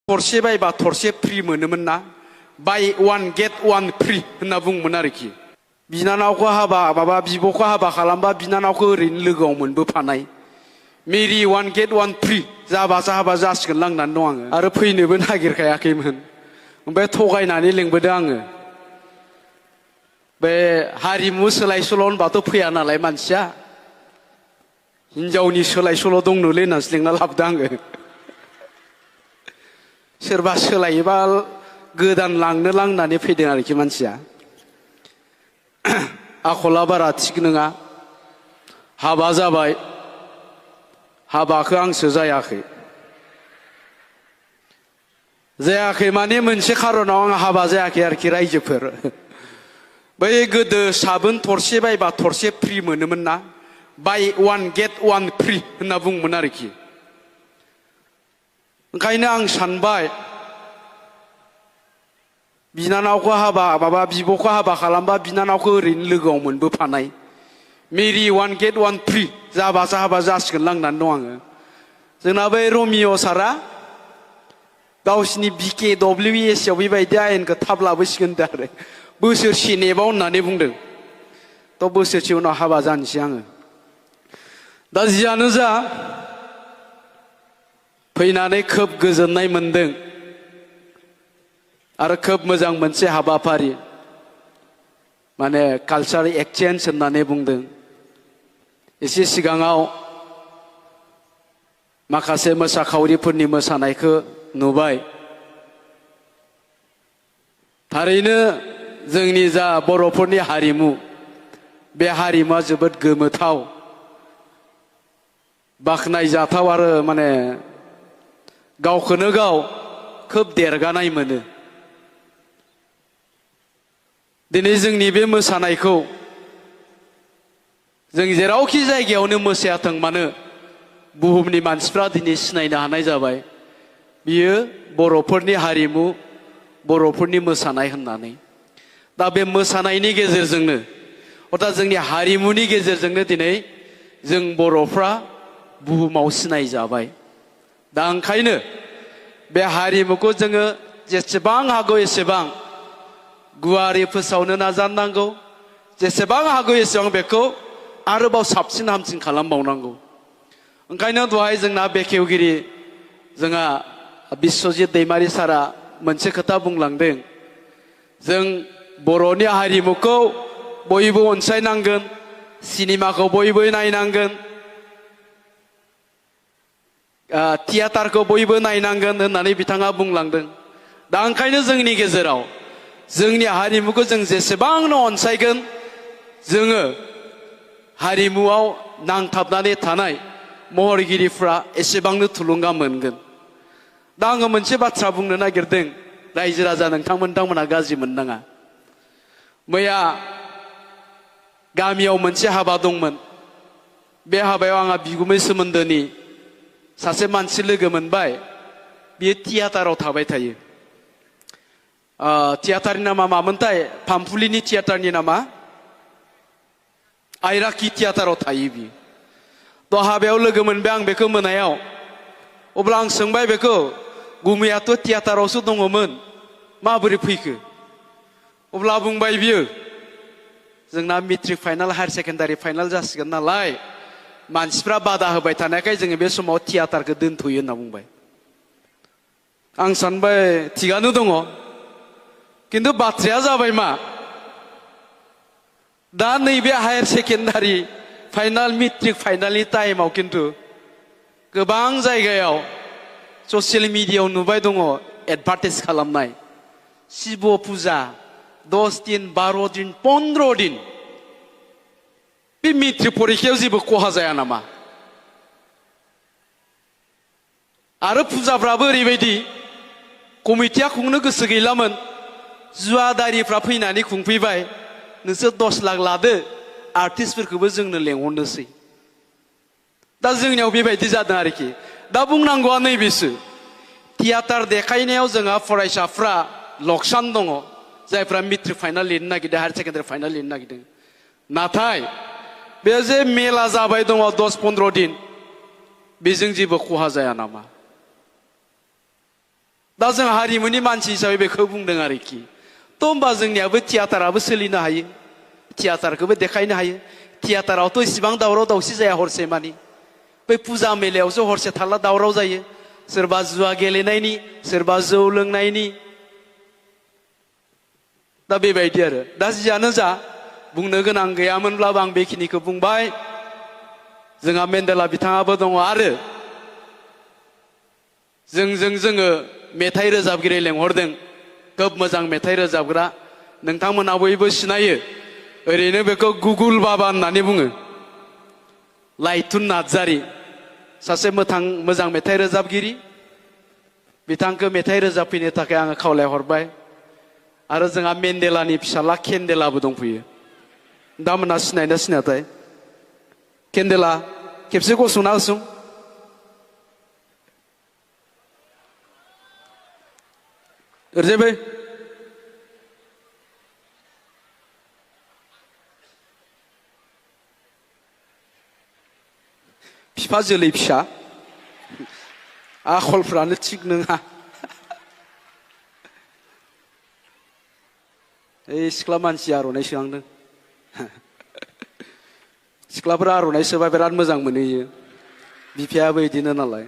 थरसे बायबा थरसे फ्रि मोनोमोन ना बाय वान गेट वान फ्रि होनना बुङोमोन आरोखि बिनानावखौ हाबा माबा बिब'खौ हाबा खालामबा बिनानावखौ ओरैनो लोगोआव मोनबोफानाय मेरि वान गेट वान फ्रि जाबासो हाबा जासिगोन लांनानै दं आङो आरो फैनोबो नागिरखायाखैमोन ओमफ्राय थगायनानै लिंबोदों आङो बे हारिमु सोलाय सोल' होनबाथ' फैया नालाय मानसिया हिनजावनि सोलाय सोल' दंनोलै होननानैसो लिंना लाबोदों आङो सोरबा सोलायोबा गोदान लांनो लांनानै फैदों आरोखि मानसिया आखला बारा थिग नङा हाबा जाबाय हाबाखौ आंसो जायाखै माने मोनसे खारनाव आं हाबा जायाखै आरोखि रायजोफोर बै गोदो साबोन थरसे बायबा थरसे फ्रि मोनोमोन ना बाय वान गेट वान फ्रि होनना बुङोमोन आरोखि ओंखायनो आं सानबाय बिनानावखौ हाबा माबा बिब'खौ हाबा खालामबा बिनानावखौ ओरैनो लोगोआव मोनबोफानाय मेरि वान गेट वान फ्रि जाबासो हाबा जासिगोन लांनानै दं आङो जोंना बै रमिअ सारा गावसिनि बिके डब्लिउएस आव बेबायदि आयेनखौ थाब लाबोसिगोन आरो बोसोरसे नेबाव होननानै बुंदों थ' बोसोरसे उनाव हाबा जानोसै आङो दा जियानो जा फैनानै खोब गोजोननाय मोनदों आरो खोब मोजां मोनसे हाबाफारि माने कालचार एक्सचेन्ज होननानै बुंदों एसे सिगाङाव माखासे मोसाखावरिफोरनि मोसानायखौ नुबाय थारैनो जोंनि जा बर'फोरनि हारिमु बे हारिमुआ जोबोद गोमोथाव बाख्नायजाथाव आरो माने गावखौनो गाव खोब देरगानाय मोनो दिनै जोंनि बे मोसानायखौ जों जेरावखि जायगायावनो मोसायाथों मानो बुहुमनि मानसिफ्रा दिनै सिनायनो हानाय जाबाय बियो बर'फोरनि हारिमु बर'फोरनि मोसानाय होननानै दा बे मोसानायनि गेजेरजोंनो अर्थात जोंनि हारिमुनि गेजेरजोंनो दिनै जों बर'फ्रा बुहुमाव सिनायजाबाय दा ओंखायनो बे हारिमुखौ जोङो जेसेबां हागौ एसेबां गुवारै फोसावनो नाजानांगौ जेसेबां हागौ एसेबां बेखौ आरोबाव साबसिन हामसिन खालामबावनांगौ ओंखायनो दहाय जोंना बेखेवगिरि जोंहा बिस्वजित दैमारि सारा मोनसे खोथा बुंलांदों जों बर'नि हारिमुखौ बयबो अनसायनांगोन सिनेमाखौ बयबो नायनांगोन थियेटारखौ बयबो नायनांगोन होननानै बिथाङा बुंलांदों दा ओंखायनो जोंनि गेजेराव जोंनि हारिमुखौ जों जेसेबांनो अनसायगोन जोङो हारिमुआव नांथाबनानै थानाय महरगिरिफ्रा एसेबांनो थुलुंगा मोनगोन दा आङो मोनसे बाथ्रा बुंनो नागिरदों रायजो राजा नोंथांमोना गाज्रि मोननाङा मैया गामियाव मोनसे हाबा दंमोन बे हाबायाव आंहा बिगुमै सोमोन्दोनि सासे मानसि लोगो मोनबाय बियो थियेटाराव थाबाय थायो थियेटारनि नामा मामोनथाय फामफुलिनि थियेटारनि नामा आइराखि थियेटाराव थायो बियो थ' हाबायाव लोगो मोनबाय आं बेखौ मोनायाव अब्ला आं सोंबाय बेखौ गुमैयाथ' थियेटारावसो दङमोन माबोरै फैखो अब्ला बुंबाय बियो जोंना matric final higher secondary final जासिगोन नालाय मानसिफ्रा बादा होबाय थानायखाय जोङो बे समाव थियेटारखौ दोनथ'यो होनना बुंबाय आं सानबाय थिगानो दङ खिन्थु बाथ्राया जाबाय मा दा नैबे हायार सेकेन्डारि फाइनाल मेट्रिक फाइनालनि टाइमाव खिन्थु गोबां जायगायाव ससियेल मिडियायाव नुबाय दङ एडभार्टाइज खालामनाय शिव फुजा 10 दिन 12 दिन 15 दिन बे मेट्रिक परिखायाव जेबो खहा जाया नामा आरो फुजाफ्राबो ओरैबायदि कमिटिया खुंनो गोसो गैलामोन जुवादारिफ्रा फैनानै खुंफैबाय नोंसोर 10 लाख लादो आर्टिस्टफोरखौबो जोंनो लेंहरनोसै दा जोंनियाव बेबायदि जादों आरोखि दा बुंनांगौआ नैबेसो थियेटार देखायनायाव जोंहा फरायसाफ्रा लकसान दङ जायफ्रा मेट्रिक फाइनाल लिरनो नागिरदों हायार सेकेन्डारि फाइनाल लिरनो नागिरदों नाथाय बे जे मेला जाबाय दङ 10-15 दिन बेजों जेबो खहा जाया नामा दा जों हारिमुनि मानसि हिसाबै बेखौ बुंदों आरोखि थ' होमबा जोंनियाबो थियाटाराबो सोलिनो हायो थियाटारखौबो देखायनो हायो थियाटारावथ' इसिबां दावराव दावसि जाया हरसे मानि बै फुजा मेलायावसो हरसे थारला दावराव जायो सोरबा जुवा गेलेनायनि सोरबा जौ लोंनायनि दा बेबायदि आरो दा जियानो जा बुंनो गोनां गैयामोनब्लाबो आं बेखिनिखौ बुंबाय जोंहा मेन्डेला बिथाङाबो दङ आरो जोङो मेथाइ रोजाबगिरि लेंहरदों खोब मोजां मेथाइ रोजाबग्रा नोंथांमोना बयबो सिनायो ओरैनो बेखौ गुगुल बाबा होननानै बुङो लाइथुन नार्जारी सासे मोजां मेथाइ रोजाबगिरि बिथांखौ मेथाइ रोजाबफैनो थाखाय आङो खावलायहरबाय आरो जोंहा मेन्डेलानि फिसाला केन्डेलाबो दंफैयो दामोना सिनायना सिनायाथाय केन्डेला खेबसे गसंना होसं ओरैजाय बिफा जोलै फिसा आखलफ्रानो थिग नङा ओइ सिख्ला मानसि आर'नाइ सोहांदों सिख्लाफोरा आर'नाइ सोबा बिराद मोजां मोनो बियो बिफायाबो बिदिनो नालाय